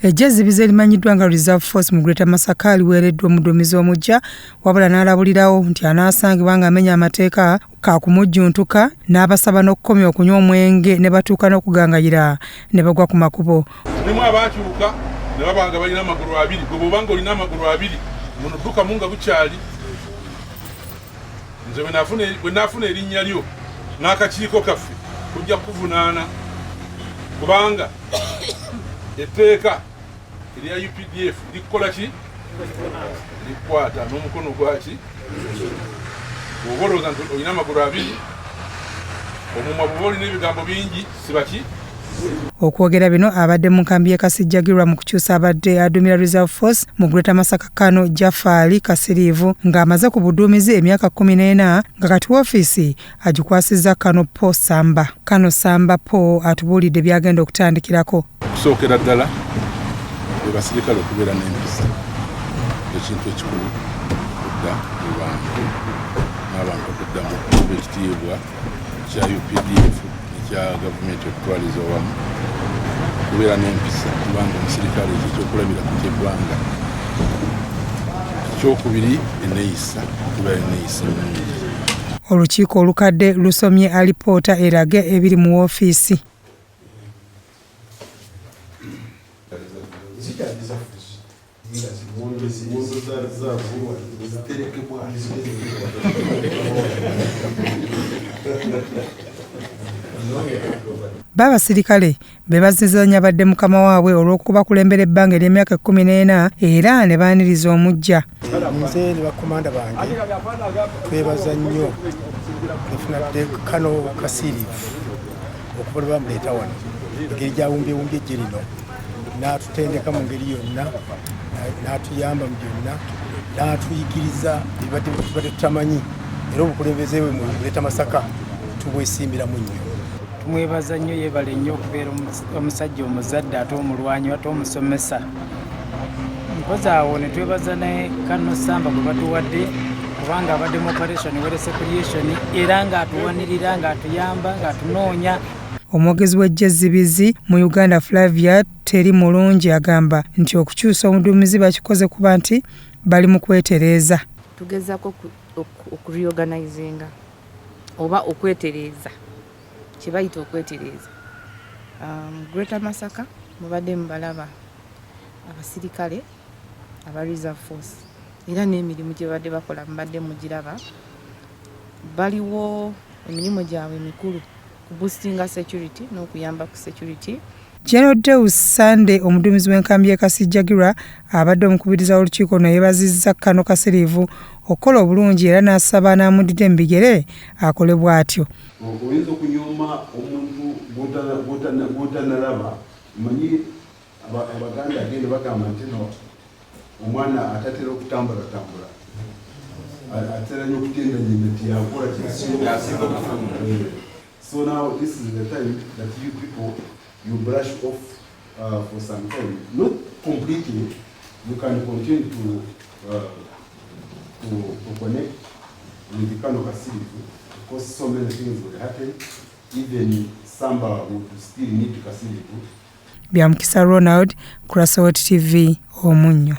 Eggye ezzibizi erimanyiddwa nga Reserve Force mu Greater Masaka liweereddwa omuduumizi omuggya, wabula n'alabulirawo nti anaasangibwa ng'amenya amateeka kaakumujjuntuka, n'abasaba n'okukomya okunywa omwenge ne batuuka n'okugangayira ne bagwa ku makubo. Mulimu abaakyuka ne baba nga balina amagulu abiri. Gwe bw'oba ng'olina amagulu abiri, muno ddukamu nga bukyali. Nze bwe naafuna erinnya lyo n'akakiiko kaffe tujja kukuvunaana kubanga etteeka erya UPDF likukola ki? Likukwata n'omukono gwaki? Bw'oba olowooza nti olina amagulu abiri, omumwa bw'oba olina ebigambo bingi, siba ki? Okwogera bino abadde mu nkambi y'e Kasijjagirwa mu kukyusa abadde aduumira Reserve Force mu Greater Masaka Colonel Jafaali Kasiriivu ng'amaze ku buduumizi emyaka 14 nga kati woofiisi agikwasizza Colonel Paul Samba. Colonel Samba Paul atubuulidde by'agenda okutandikirako. Okusookera ddala be basirikale okubeera n'empisa, ekintu ekikulu okudda mu bantu n'abantu okuddamu okuba ekitiibwa kya UPDF ekya gavumenti okutwaliza awamu, okubeera n'empisa kubanga omusirikale ekyo ekyokulabirako ky'eggwanga. Ekyokubiri enneeyisa, okubeera n'enneeyisa ennungi. Olukiiko olukadde lusomye alipoota eraga ebiri mu woofiisi. Bo abasirikale be bazzizanya badde mukama waabwe olw'okubakulembera ebbanga ery'emyaka 14 era ne baaniriza omuggya. Nze ne bakomanda bange twebaza nnyo efunadde kano Kasiriivu okuva lwe bamuleeta wano, engeri gyawumbyewumbye ejje lino n'atutendeka mu ngeri yonna, n'atuyamba mu byonna, n'atuyigiriza ebibadde tutamanyi, era obukulembeze bwe mu Greater Masaka tubwesimbiramu nnyo. Tumwebaza nnyo, yeebale nnyo okubeera omusajja omuzadde ate omulwanyi ate omusomesa. Mpozi awo ne twebaza ne Colonel Samba gwe batuwadde kubanga abadde mu operation Wealth Creation era ng'atuwanirira, ng'atuyamba, ng'atunoonya. Omwogezi w'eggye ezzibizi mu Uganda Flavia Teri Mulungi agamba nti okukyusa omuduumizi bakikoze kuba nti bali mu kwetereeza. Tugezaako okureorganizinga oba okwetereeza, kye bayita okwetereeza. Greater Masaka mubadde mubalaba abasirikale aba Reserve Force era n'emirimu gye babadde bakola mubadde mugiraba. Baliwo emirimu gyabwe emikulu ku boostinga security n'okuyamba ku security. General Deus Sande omuduumizi w'enkambi y'e Kasijjagirwa abadde omukubiriza w'olukiiko luno yeebazizza Colonel Kasiriivu okukola obulungi era n'asaba n'amuddidde mu bigere akole bw'atyo. Oyinza okunyooma omuntu gw'otanalaba. Omanyi Abaganda agenda bagamba nti no omwana atatera okutambulatambula atera nnyo okutenda nyina nti yakola kyasinga okufuna. So now this is the time that you people, you brush off for some time, not completely. You can continue to connect with the Colonel Kasirivu because so many things will happen. Even Samba would still need Kasirivu. Byamukisa Ronald, Crossword TV, Omunnyo.